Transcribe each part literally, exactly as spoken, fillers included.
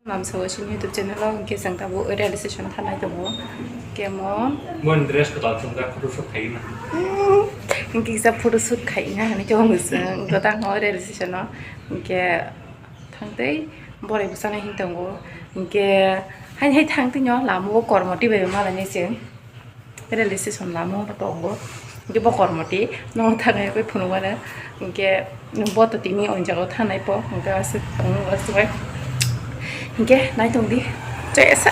Namsao chini YouTube channel o hwnkhe chwng tabuk real station thanai tongo. Hwnkhe mo Bon dress kwtal chumjak photo shoot khaina. Hwnkhe kisa photo shoot khaina hinwi tongo chwng. Hwnkhe tamo real station o hwnkhe thangtwi borai bwsano hin tongo. Hwnkhe haini hai thangtwino lama o kormo twi bai malainai chwng. Railway station lama o tongo. Hwnkhe bo kormoti no thangwi phunukmano. Hwnkhe bo to tini o jaga o thanai po. Hwnkhe aswk tongo aswk bai. Hwnkhe nai tong di. Chesa.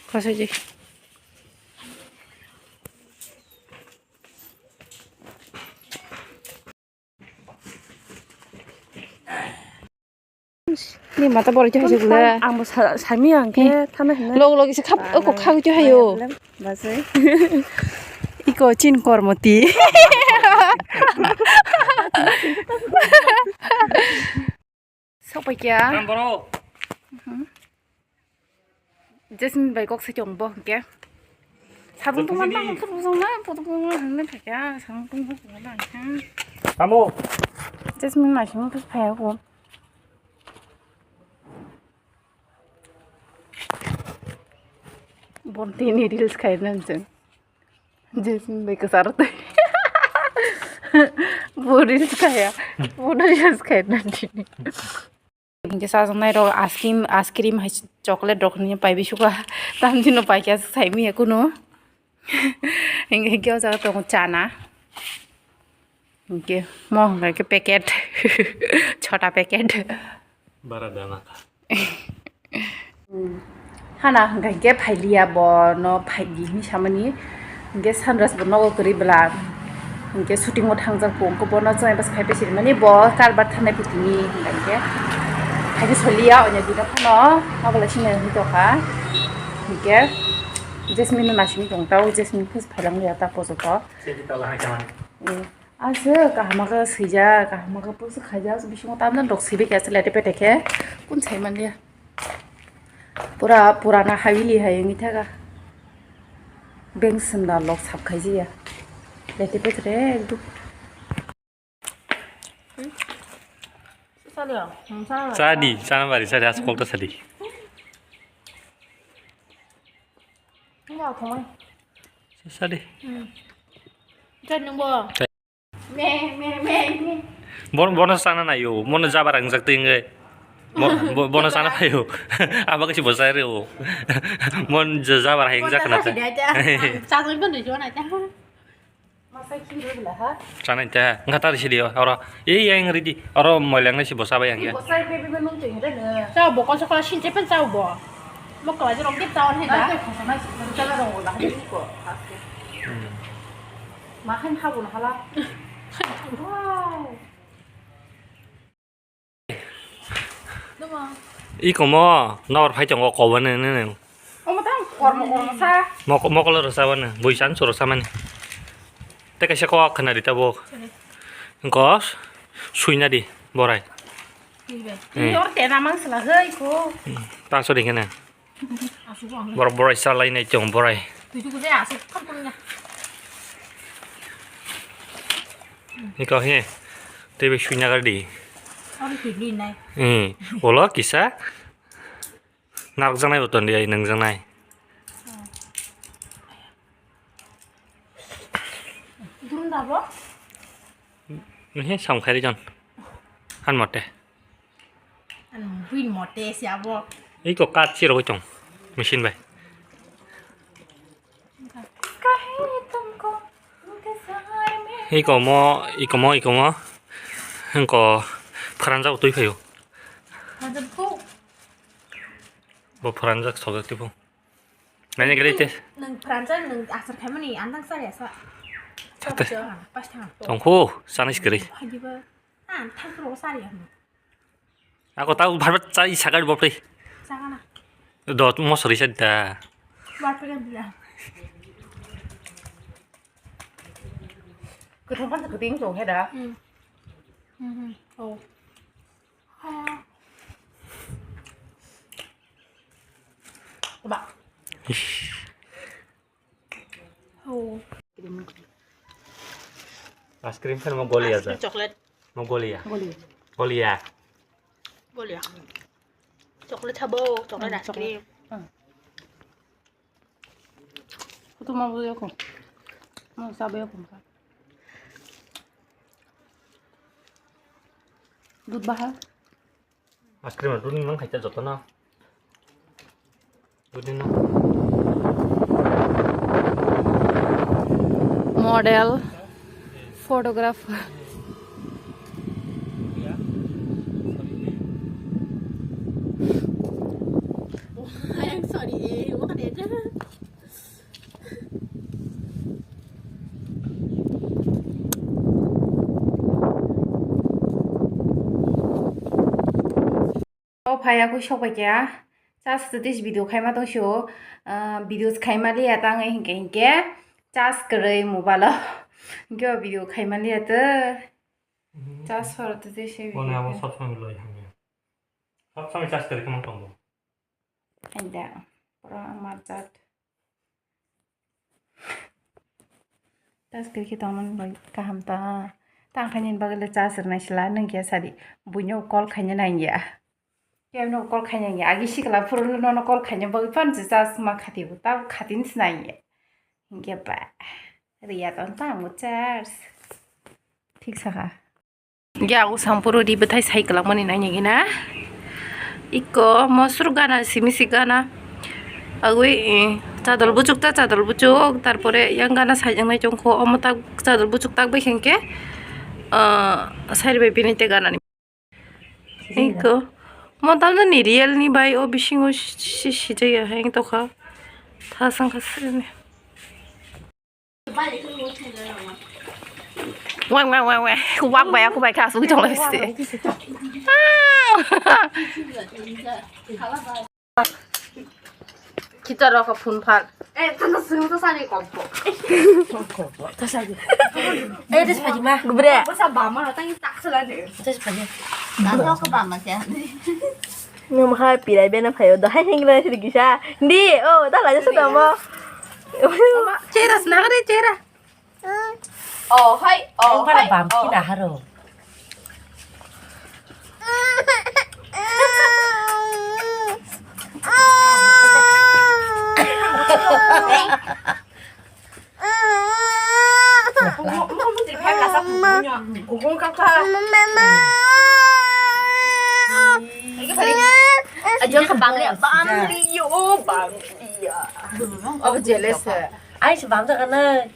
Khosai di. Ni mata borok khe haise gula. Ang bo sa-, sami ang khe thana hinna. Log log se khap, o kok khak jo hayo. Basai. Iko chin kormoti. Sok pai kya? Jasmine bai kok se chong bo hwnkhe. Sabun tong man tang, sabun tong man, photo tong man, hwnwi phaikha, sabun tong man, tong man, hwnkhe. Tamo. Jasmine mai sing phai phai ko. Bon tini reels khai nan chwng. Jasmine bai kwcharo tei. Bo reels khaya. Bo reels khai nan tini. Hingke sajak nai rok ice cream, ice cream hai chocolate rok hinui pai bisukha. Tamjino paikha saimanya kunu. Hingke, hingke o jaga tongo chana. Hingke mo hingke packet. Chota packet. Bara dana kha. Hana hingke phailiya bono phaidi hinui samani. Hingke sunrise bo nogo kwrwi bwla. Hingke shooting o thangjak bo, hingke bono chwng bwsa phai phai siri mani bo karbar thangnai phi tini hingke phai khe soliya onya dina phano nogo lai sini hwnwi tongkha. Hingke Jasmine no naisingwi tong tao, Jasmine khe phailang liya ta pojoto. Aswk kaham khe swijak, kaham khe post khaijak, bisingo tamjani rok swibai khe aswk lete pete khe kun sai manliya. Pura purana haveli hai wngwi thaga. Beng swnda lok sap khaijaya. Lete pete re ekdom. Sadi, sana bari, sadi, aswk kokta sadi. Sadi. Bon, bono sana nayo, mono jabar ang jak tinge. Bo-, bo-, bono sana payo. Aba kasi bosai re o. Mon ja-, jabar ang jak na ta. Chakri bon de jona ta. Masai khiro bela ha. Sana ta. Ngata ri sidi oro. Ei yang ridi. Oro moilang nasi bosa bayang ya. Bosai bebe nung tu hede ne. Chao bo, kosok kola sinche pen chao bo. Mo kola jorong ke chao ne da. Ai, khosok nai, khosok nai, rong la, ko. Makan ha bon hala. Wow. Iko mo nor phai tongo kobane ne. Omo tang kormo kormo sa. Mok-, mokolo rwsa bane, buisan suro samani. Te kaisa kok khna di tabuk. Sorry. Engko suina di borai. Ibe. Hmm. Yor te namang sela hei ko. Hmm. Ta sori kene. Borok borai salai nai tong borai. Iko he, tei bai sui nagar di. Hmm, ulo kisa. Narwkjaknai bo ton di ai, nwngjaknai. He, samkhairi jon. Han mote. Ano, buin mote si abo. Iko kat si rogoi tong, machine bai. Iko mo, iko mo, iko mo. Engko pharanjak twi phaio. Bo pharanjak sojak tipo. Nanya gede te. Nang pharanjak nang asar khaimani andang sari asa. Chate. Pas thang. Tongkhu, sanis gede. Hajiba. Ah, thang pro sari. Ako tau bharbat chai sakar bopre. Sakana. Dot mo sori sa da. Bopre kan bila. Ketepan seketing tuh ya dah. Hmm. Hmm. Oh. Ba. Oh. Ice cream khe mo goliya ja. Chocolate. Mo goliya. Goliya. Goliya. Goliya. Chocolate sabo, chocolate ice cream. Kutu ma bu yoko. Ma sabe yoko. Dud baha. Ice cream dudni mang khaita jotono. Dudni no. Model, photographer. I'm sorry, eh, what is it? O phai, akui sok bai kha. Charge twtwi se video khaima tong sio. Ah, videos khaima liya tang hinkhe hinkhe charge kwrwi mobile o. Hinkhe o video khaima liya tw. Charge soro twtwi se video. Bono amo khe. Sob samai loi hamya. Sob samai charge kwrwi khe mang tongo. Haida, pura marjak. Charge kwrwi khe tongmani bai kaham ta. Tang khaini bagwi le charge rwnai sila nung khe sadi. Buino call khaina nangya. Kebno call khaina nangya. Agi sikla phuru nono call khaina bagwi phan se charge ma khati bo. Tab khatin se nangya. Hinkhe ba. Riya ton tamo charge. Thik sakha. Ge ago sampuro ri bwthai sai kwlangmani nangya gina. Iko mosur gana simi si gana. Agwi, eh, chadol buchuk ta chadol buchuk, tarpore yang gana sai wngnai chongkho, omo tak chadol buchuk tak bai khe, ah, sari bai bini te ganani. Iko mo tamjani real ni bai o bisingo si, si, sijaya hai tokha. Tha sangkha sini. Weng, weng, weng, weng. Wak bai, aku bai kha, asugwi tong lai se. Kita rok phun phan. Eh, tanda sung to sari kompo. Eh, des phaji ma. Gubre. Bosa bama no tang tak sala de. Des phaji. Tanda ko bama kya. Nung hai pirai bena phayo do hai hing rai siri kisa. Di, oh, da la jasa damo. Cheras nagre chera. Oh, hai, oh, hai, bam oh. Kina haro. Ajo ka bamli, bamli yo, bamli ya. Abo jealous. Ai se bamda kana.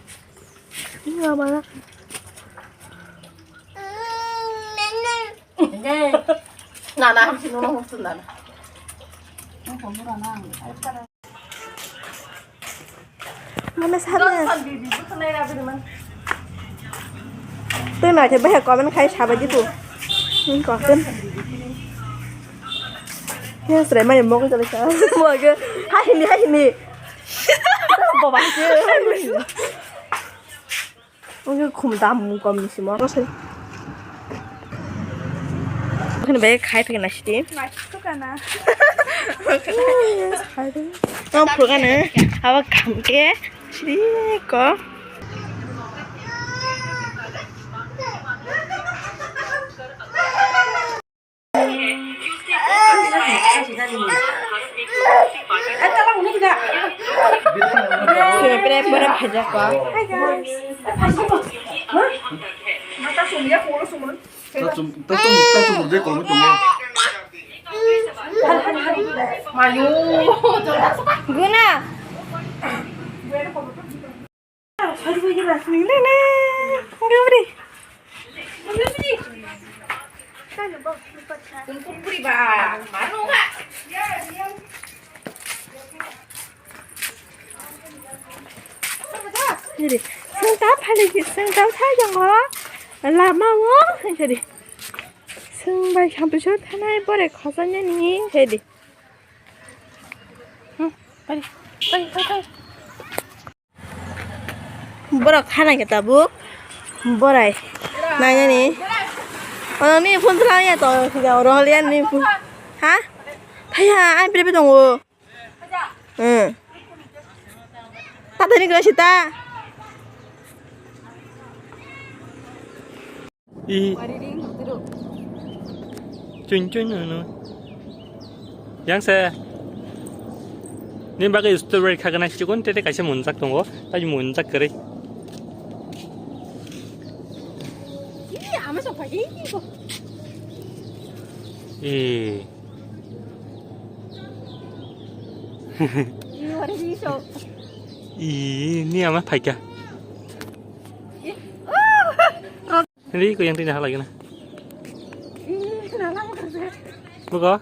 Iya, bala. Nana, nana, nana. Mana sana? Twi naithe bahai comment khai sabai di tu. Hmm, kok tun. Ya, sere mani mok jale sa. Mok. Hai hini, hai hini. Baba ke. Oke, khum dam kom ni simo. Oke. Oke, bai khai phai na siti. Nai, to kana. Khai phai. Tong phuru kana. Aba kham ke. Siri ko. Sumai pura pura phajak kha. Hi guys. Guna. Sengta phali sengta thai jang ho lama o sadi seng bai sampai so thanai bore khosanya ni sadi. Bari bari bari bari. Borok khana khe tabuk. Borai. Nainani. Ono ni phone tla ya to. Rohol ya ni phone. Ha? Thaya, ai bere tongo. Hmm. Tani kena sita. I. Chun chun no no. Yang se. Ni bagwi strawberry khagana chikon tete kaisa munjak tongo. Tai munjak kwrwi. Ih, ama sok pagi. I. I, ni ama phaikha. Ri ko yang tini halai gana. Buko.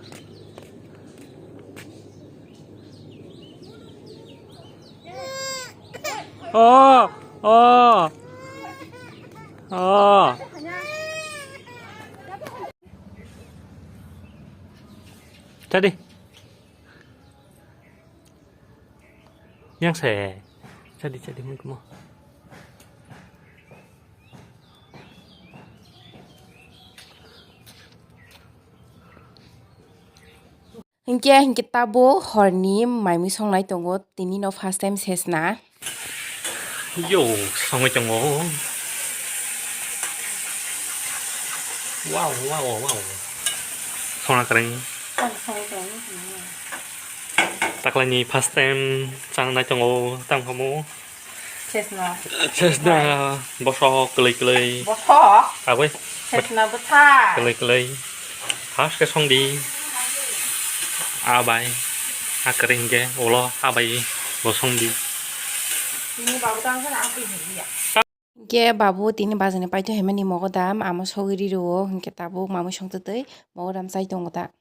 Oh, oh. Oh. Tadi. Yang se. Jadi jadi mungkin mau. Hinkhe hinkhe tabuk horni maimui songnai tongo, tini no first time sesna. Yo, songwi tongo. Wow, wow, wow. Songna kwrwng. Taklaini first time changnai tongo, tang khamu. Chesna. Chesna, bosok kwlwi kwlwi. Bosok? Aboi. Chesna bwsa. Kwlwi kwlwi. First khe songdi. Abai. Akwrwng hinkhe ulo abai bo songdi. Tini babu tang sana aku hiya. Hinkhe babu tini bajani paito himani mogodam amo sogwi ri rwo, hinkhe tabuk mamui songtwtwi mogodam chai tongo ta.